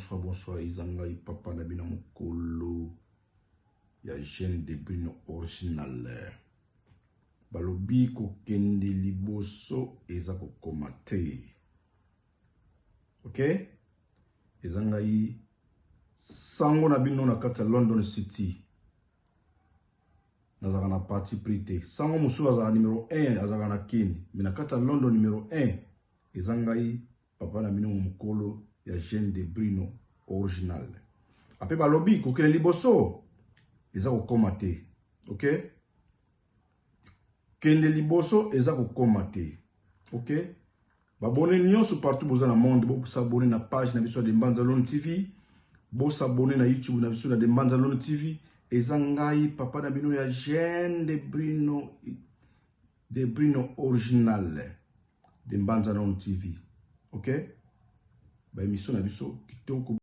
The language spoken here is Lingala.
bonsoir, bonsoir. Eza ngai papa na bino mokolo ya Jeune de Brino original. Balobi kokende liboso eza kokoma te. Ok? Eza ngai sango na bino na kati ya London City. Nazalaka na parti pris te. Sango mosusu azalaka numero 1, azalaka na Kin. Mais na kati ya London numero 1 eza ngai papa na bino mokolo ya Jeune de Brino original. Ape balobi kokende liboso eza kokoma te. Ok? Kende liboso eza kokoma te. Ok? Babone nyonso partout boza na monde, bo s'abonner na page na biso ya Mbanza Lone TV, bo s'abonner na YouTube na biso na Mbanza Lone TV. Eza ngai papa na bino ya Jeune de Brino, de Brino original de Mbanza Lone TV. Ok? Ba émission na biso kitoko.